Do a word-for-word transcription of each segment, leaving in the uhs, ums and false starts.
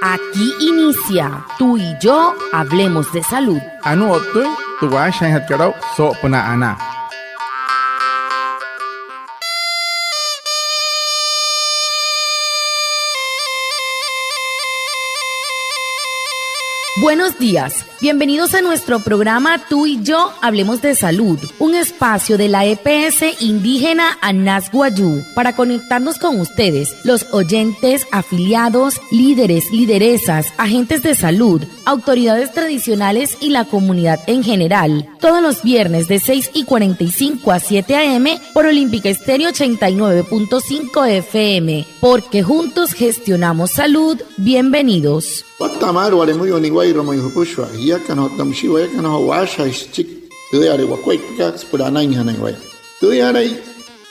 Aquí inicia Tú y yo hablemos de salud. Anuu o'ttüin tü waashajaainjatkat aa'u soo'opünaa anaa. Buenos días. Bienvenidos a nuestro programa Tú y yo hablemos de salud, un espacio de la E P S indígena Anas Wayuu para conectarnos con ustedes, los oyentes, afiliados, líderes, lideresas, agentes de salud, autoridades tradicionales y la comunidad en general. Todos los viernes de seis y cuarenta y cinco a siete a. m. por Olímpica Estéreo ochenta y nueve punto cinco F M, porque juntos gestionamos salud. Bienvenidos. Watta'a maalü wale müyuu niwa'irua ma'i jüpüshua jiakana otta müshii wayakana joo waashajaain süchiki tüüyale wakuaippakat süpüla anainjanain waya. Tüüyalai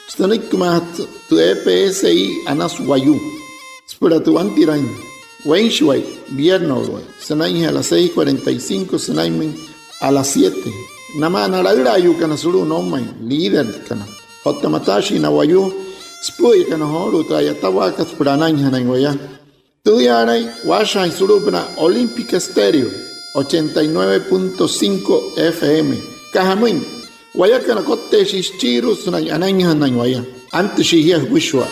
sünüikimaajatü tü E P S I Anas Wayuu süpüla tü wantiraain weinshiwai, vierno'uluwai, sünainjee a las seis cuarenta y cinco sünainmüin a las siete. Namaa na laülaayuukana sulu'u noumain, líderkana otta mataashii na wayuu süpü'üyakana joolu'u tü a'yatawaakat süpüla anainjanain waya. Tüüyalai waashajaain sulu'upünaa Olímpica Estéreo ochenta y nueve punto cinco F M. Aka jamüin, wayakana kotteeshii süchiirua sünain anainjanain waya. Antüshii jia jüpüshua.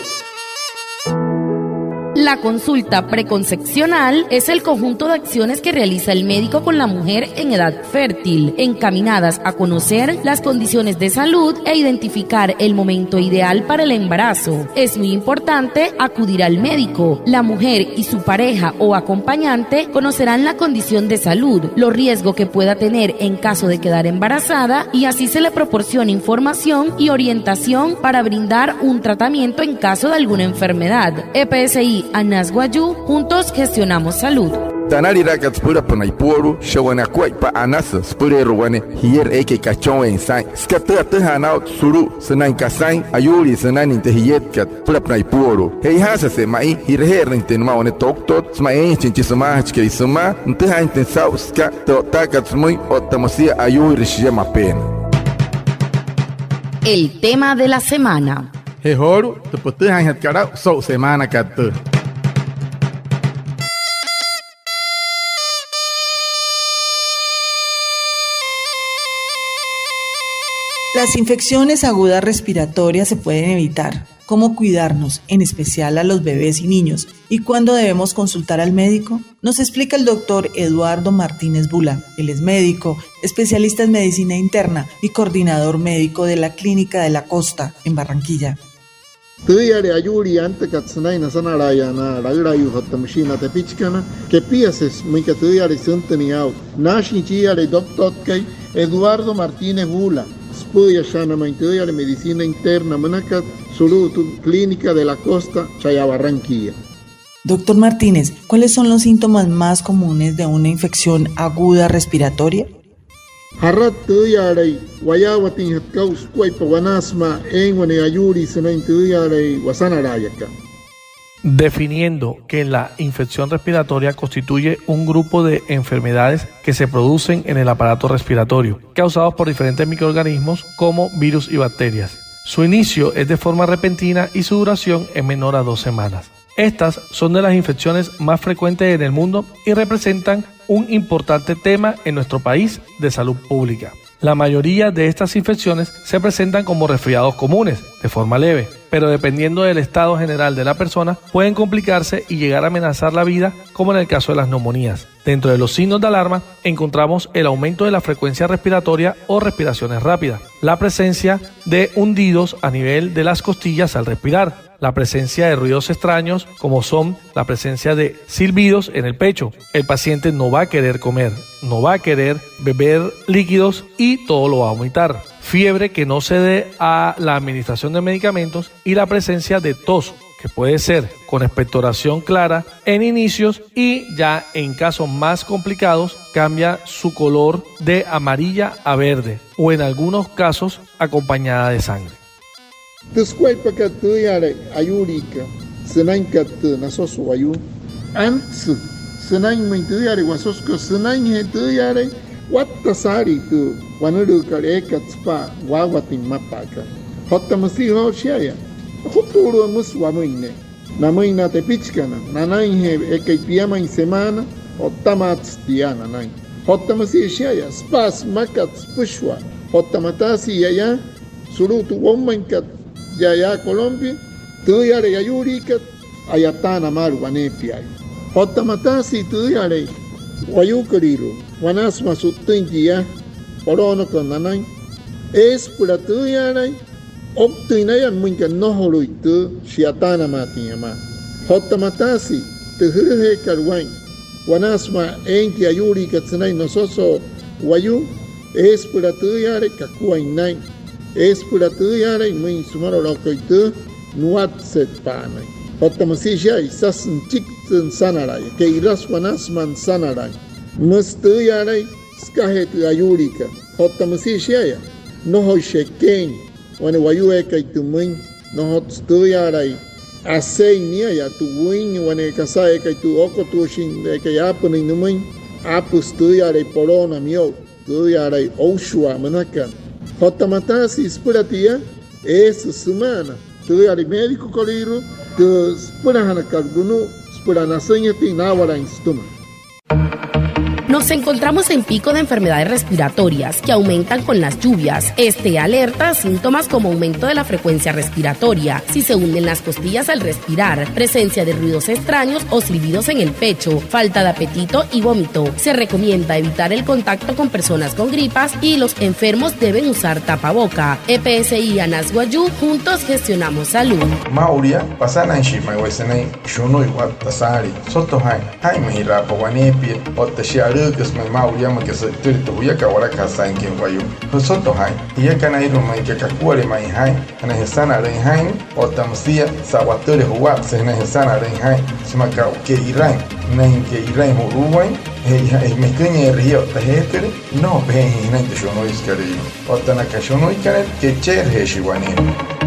La consulta preconcepcional es el conjunto de acciones que realiza el médico con la mujer en edad fértil, encaminadas a conocer las condiciones de salud e identificar el momento ideal para el embarazo. Es muy importante acudir al médico. La mujer y su pareja o acompañante conocerán la condición de salud, los riesgos que pueda tener en caso de quedar embarazada, y así se le proporciona información y orientación para brindar un tratamiento en caso de alguna enfermedad. E P S I Anas Wayuu, juntos gestionamos salud. Tü analiraakat süpülapünaa ipuolu'u, shia wane akuaippa anasü süpüleerua wane jierü eekai kachonweein saa'in. Süka tü atüjaanaa aa'ut sulu'u sünain kasain ayuulii sünainüin tü jietkat süpülapünaa ipuolu'u. Che'ojaasüje ma'i, ji'raje'erüinjatüin nümaa wane touktot sümaa eeinjachin chi sümaajachikai sümaa, nütüjaainjatüin saa'u süka tü o'ttaakat sümüin otta müsia ayuuire shia mapeena. El tema de la semana. Je joolu'u, tü pütüjaainjatkat aa'u so'u semaanakat tüü. Las infecciones agudas respiratorias se pueden evitar. ¿Cómo cuidarnos, en especial a los bebés y niños? ¿Y cuándo debemos consultar al médico? Nos explica el doctor Eduardo Martínez Bula. Él es médico, especialista en medicina interna y coordinador médico de la Clínica de la Costa, en Barranquilla. Tüüyale ayuulii antakat sünain nasanalaaya na laülaayuu otta müshii na tepichikana, kepiasesü müin aka tüüyale süntünüin aa'u. Naashin chiiyale doctorkai Eduardo Martínez Bula, süpü'üyashaana ma'i tüüyale medicina interna münakat sulu'u tü Clínica de la Costa cha'aya Barranquilla. Doctor Martínez, ¿cuáles son los síntomas más comunes de una infección aguda respiratoria? ¿Jarat tüüyalai wayaawatüinjatkat aa'u sukuaippa wanaa sümaa eein wane ayuulii sünain tüüyalai wasanalaayaka? Definiendo que la infección respiratoria constituye un grupo de enfermedades que se producen en el aparato respiratorio, causados por diferentes microorganismos como virus y bacterias. Su inicio es de forma repentina y su duración es menor a dos semanas. Estas son de las infecciones más frecuentes en el mundo y representan un importante tema en nuestro país de salud pública. La mayoría de estas infecciones se presentan como resfriados comunes, de forma leve, pero dependiendo del estado general de la persona, pueden complicarse y llegar a amenazar la vida, como en el caso de las neumonías. Dentro de los signos de alarma encontramos el aumento de la frecuencia respiratoria o respiraciones rápidas, la presencia de hundidos a nivel de las costillas al respirar, la presencia de ruidos extraños como son la presencia de silbidos en el pecho. El paciente no va a querer comer, no va a querer beber líquidos y todo lo va a vomitar. Fiebre que no cede a la administración de medicamentos y la presencia de tos, que puede ser con expectoración clara en inicios y ya en casos más complicados cambia su color de amarilla a verde o en algunos casos acompañada de sangre. Tü sukuaippakat tüüyale ayuuliikat sünainkat tü nasoso wayuu, antsü sünainmüin tüüyale wasosokat sünainjee tüüyale watta saalii tü wanülüükat eekat süpa'a waawatüin mmapa'akat. Otta müsia joo shia'aya, ojutuulu'u müsü wamüin ne'e. namüin na tepichikana, nanainjee eekai piamain semaana, o'ttamaatsü tia nanain. Otta müsia shia'aya süpa'a sümakat süpüshua. Otta mataasii ya'aya sulu'u tü woumainkat yaa, yaa Colombia, tüüya'alai ayuuliikat, a'yataana maalü waneepiain. Otta mataasii tüüya'alai wayuukolüirua wanaa sümaa su'ttüin tia poloonakot nanain, eesü süpüla tüüya'alai ouktüin naya nümüin aka nnojolüi tü shi'yataanamaatüin amaa. Otta mataasii tü jürüjeekat waa'in wanaa sümaa eein tia ayuuliikat sünain nosotros wayuu, eesü süpüla tüüya'alai kakuain naa'in, eesü süpüla tüüya'alai nümüin sümalolo'ukai tü nuwatsetpa'anain. Otta müsia shia, isasü nüchiki tü nüsanalaya, kee'iirasü wanaa sümaa nüsanalaya. Müsü tüüya'alai sükajee tü ayuuliikat. Otta müsia shia'aya, nnojoishi ekeein wane wayuu eekai tümüin, nnojotsü tüüya'alai asein nia yaa tü wüin, wane kasa eekai tü okotuushin eekai aapünüin nümüin, aapüsü tüüya'alai poloona miyo'u, tüüya'alai oushua münaka. Otta mataasii süpüla tia, eesü süma'ana tüüya'alai médicokolüirua tü süpülajanakat wunu'u süpüla nasüinjatüin naa'awalain sütüma. Nos encontramos en pico de enfermedades respiratorias que aumentan con las lluvias. Esté alerta a síntomas como aumento de la frecuencia respiratoria, si se hunden las costillas al respirar, presencia de ruidos extraños o silbidos en el pecho, falta de apetito y vómito. Se recomienda evitar el contacto con personas con gripas y los enfermos deben usar tapaboca. E P S I Anas Wayuu, juntos gestionamos salud. Maa'ulu yaa, pasanainshii ma'i waya sünain shunu'ui watta saalii. Soto jaa'in, jaa'inmajiraapa waneepia otta shia alü'üküsü ma'i maa'ulu yaa, müinka sü'itüle tü juyakat walakaa sainküin wayuu. Soto jaa'in, jiakanairua müinka kakuale ma'i jaa'in sünain jüsanalüin jaa'in, otta müsia sa'watüle juwa'apüse sünain jüsanalüin jaa'in sümaa aka kee'iraain, sünain kee'iraain ju'luuwain, je, je meküinje'ere jia otta jeetüle, nnojo pejeein jia sünain tü shunuisükalüirua. Otta na aka shunuikana, keche'erejeeshii waneepia.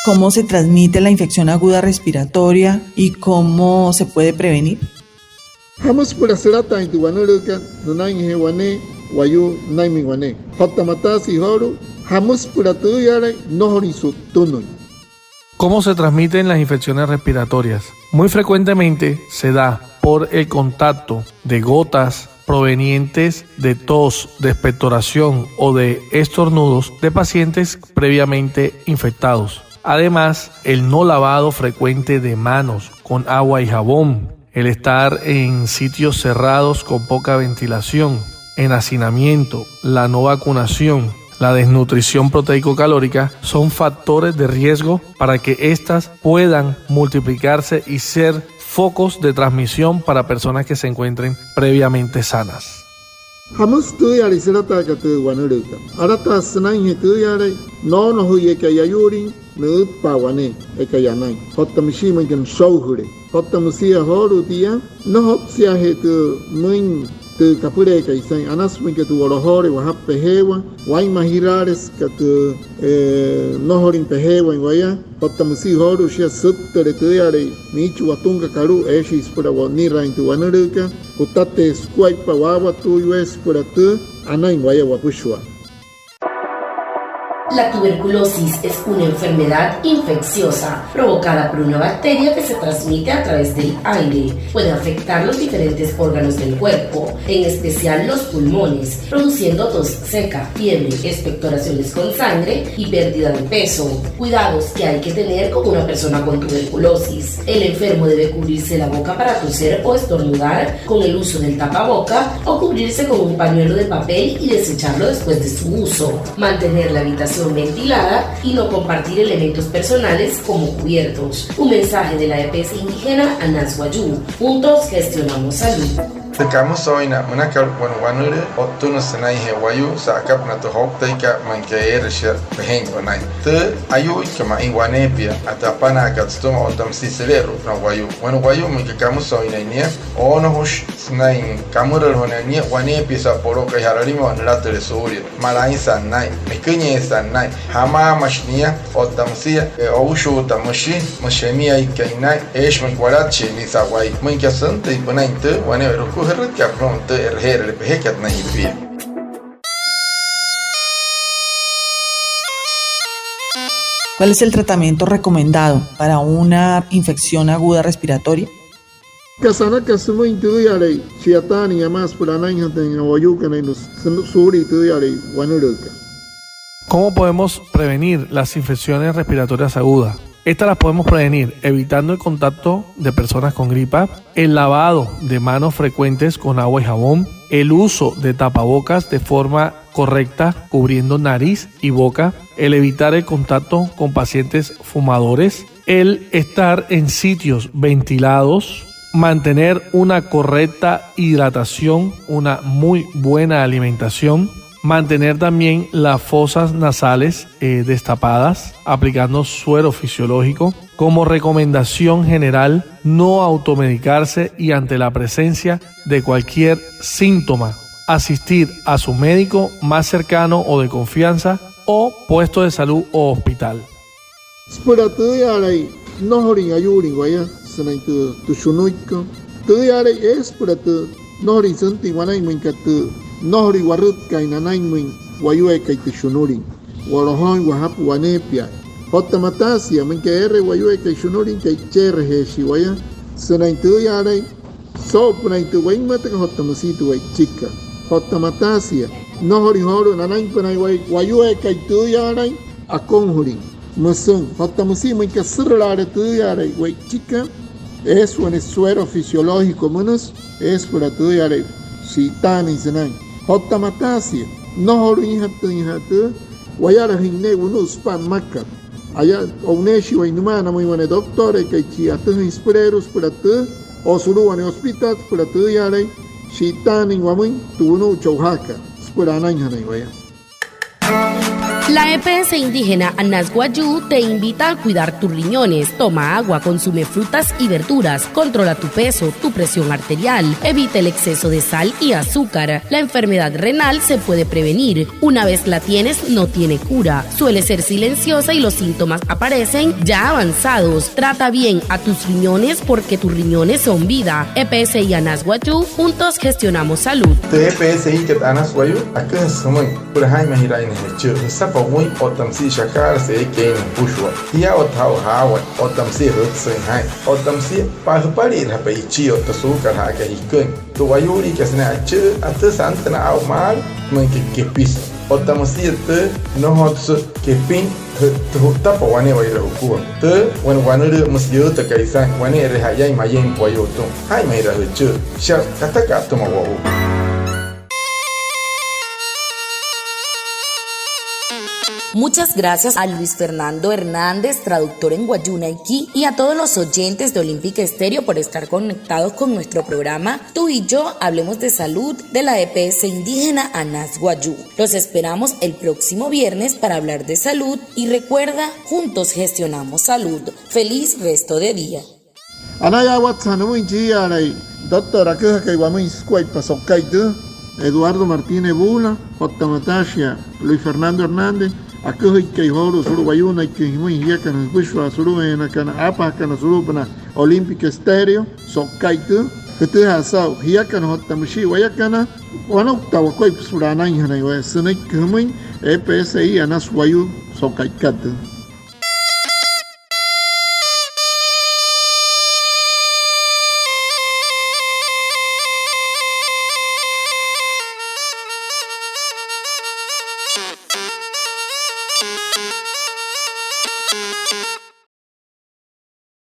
¿Cómo se transmite la infección aguda respiratoria y cómo se puede prevenir? ¿Jamüsü süpüla sülataain tü wanülüükat nünainjee wane wayuu nünainmüin wane? Otta mataasii joolu'u, ¿jamüsü süpüla tüüya'alai nnojolüin su'ttünüin? ¿Cómo se transmiten las infecciones respiratorias? Muy frecuentemente se da por el contacto de gotas provenientes de tos, de expectoración o de estornudos de pacientes previamente infectados. Además, el no lavado frecuente de manos con agua y jabón, el estar en sitios cerrados con poca ventilación, en hacinamiento, la no vacunación, la desnutrición proteico-calórica son factores de riesgo para que éstas puedan multiplicarse y ser focos de transmisión para personas que se encuentren previamente sanas. ¿Jamüsü tüüya'alai sülataakat tü wanülüükat? Alataasü sünainjee tüüya'alai noonojüin eekai ayuulin nü'ütpa'a wane eekai anain. Otta müshii müinka nüshoujüle. Otta müsia joolu'u tia, nnojotsü shiajee tü müin tü kapüleekai saa'in. Anasü müinka tü wo'lojoole wajapü pejeewa, waa'inmajiraale süka tü, e, nnojolüin pejeewain waya. Otta müsia joolu'u shia, süttüle tüüya'alai miichi watunka kalu'u, eeshii süpüla wo'nniraain tü wanülüükat. Jutatee sukuaippa waawatuuiwee süpüla tü anain waya wapüshua. La tuberculosis es una enfermedad infecciosa provocada por una bacteria que se transmite a través del aire. Puede afectar los diferentes órganos del cuerpo, en especial los pulmones, produciendo tos seca, fiebre, expectoraciones con sangre y pérdida de peso. Cuidados que hay que tener con una persona con tuberculosis. El enfermo debe cubrirse la boca para toser o estornudar con el uso del tapaboca o cubrirse con un pañuelo de papel y desecharlo después de su uso. Mantener la habitación ventilada y no compartir elementos personales como cubiertos. Un mensaje de la E P S indígena Anas Wayuu. Juntos gestionamos salud. Tü kamüsooina münakat wane wanülüü, o'ttünüsü sünainjee wayuu sa'akapünaa tü jouktaikat, müinka eere shia pejein wanain. Tü ayuuikat ma'i waneepia, tü apanaakat sütüma otta müsia süle'eru'upünaa wayuu. Wane wayuu müinka kamüsooinain nia, oonojüshi sünain kamüralajünain nia waneepia saa'u poloo ka'i ja'ralimawa nülatüle suulia. Malainsat naa'in, meküinyeesat naa'in, jamaamashi nia, otta müsia, e, oushuuta müshi, müshi emiaikai naa'in, eeshi müin walatshiin nia sa'wai. Müinka süntüin pünain tü wane'ewai jukujürütkat, pünain tü e'reje'erüle pejekat sünain jipia. ¿Cuál es el tratamiento recomendado para una infección aguda respiratoria? Aka sanakat sümüin tüüya'alai shi'yataanüin yamaa süpüla anainjatüin na wayuukana sü-, suulia tüüya'alai wanülüükat. ¿Cómo podemos prevenir las infecciones respiratorias agudas? Estas las podemos prevenir evitando el contacto de personas con gripa, el lavado de manos frecuentes con agua y jabón, el uso de tapabocas de forma correcta, cubriendo nariz y boca, el evitar el contacto con pacientes fumadores, el estar en sitios ventilados, mantener una correcta hidratación, una muy buena alimentación, mantener también las fosas nasales, eh, destapadas, aplicando suero fisiológico. Como recomendación general, no automedicarse y ante la presencia de cualquier síntoma, asistir a su médico más cercano o de confianza o puesto de salud o hospital. Süpüla tüüya'alai nnojolüin ayuulin waya sünain tü, tü shunuikat. Tüüya'alai eesü süpüla tü nnojolüin süntüin wanain müinka tü nnojolüin warütkaain nanainmüin wayuu eekai tü shunulin. Wo'lojooin wajapü waneepia. Otta mataasia, müinka eere wayuu eekai shunulin, ke'icheerejeeshii waya sünain tüüya'alai soo'opünaain tü wainmatakat otta müsia tü we'ichikat. Otta mataasia, nnojolüin joolu'u nanainpünaain wayuu eekai tüüya'alai akounjülin. Müsü, otta müsia müinka süsürülaale tüüya'alai we'ichikat, eesü wane suero fisiológico münüsü, eesü süpüla tüüya'alai shi'itaanüin sünain. Otta mataasia, nnojolüinjatüinja'a tü wayalajüin ne'e wunu'u süpa'a mmakat. Aya, o'uneeshii waya nüma'anamüin wane doctor eekai chi atüjüin süpüleerua süpüla tü, o sulu'u wane hospital süpüla tüüya'alai shi'itaanüin wamüin tü wunu'u cho'ujaakat süpüla anainjanain waya. La E P S indígena Anas Wayuu te invita a cuidar tus riñones. Toma agua, consume frutas y verduras, controla tu peso, tu presión arterial, evita el exceso de sal y azúcar. La enfermedad renal se puede prevenir. Una vez la tienes, no tiene cura. Suele ser silenciosa y los síntomas aparecen ya avanzados. Trata bien a tus riñones porque tus riñones son vida. E P S I Anas Wayuu, juntos gestionamos salud. Tü E P S I kat Anas Wayuu aküjüsü jümüin süpüla jaa'inmajiraainjanain jüchü'ü, jüsapa wüin otta müsia shakaaliijasa eekai eein jüpüshua. Jia otta jaa'u jaawai otta müsia jütsüin jaa'in otta müsia jüpali'irajapa ichii otta suukalajaakai jiküin. Tü wayuuliikat sünain achü'ü, atüjasa antüna aa'u maalü müinka kepiso. Otta müsia tü, nnojotsü kepin, jü-, tü ju'ttapa wane'ewai jukua. Tü, wane wanülüü müsü yüütakai saa'in, wane'ere ja'yain mayeimpa wayuu atüma. Jaa'inmajira jüchü'ü. Shia, kataka atüma wo'u. Muchas gracias a Luis Fernando Hernández, traductor en wayuunaiki, y a todos los oyentes de Olímpica Estéreo por estar conectados con nuestro programa Tú y yo hablemos de salud de la E P S indígena Anas Wayuu. Los esperamos el próximo viernes para hablar de salud y recuerda, juntos gestionamos salud. Feliz resto de día. Anayaawatsa'a nümüin chiiya'alai doctor aküjakai wamüin sükuaippa so'uka'i tü, Eduardo Martínez Bula, otta mataashi yaa Luis Fernando Hernández, aküjüikai joolu'u sulu'u wayuunaiküin jümüin jiakana jüpüshua sulu'ujeenakana aapajakana sulu'upünaa Olímpica Estéreo so'uka'i tü. Jütüjaa saa'u jiakana otta müshii wayakana, wanouktaa wakuaippa süpüla anainjanain waya sünüiki jümüin E P S I Anas Wayuu so'uka'ikat tü.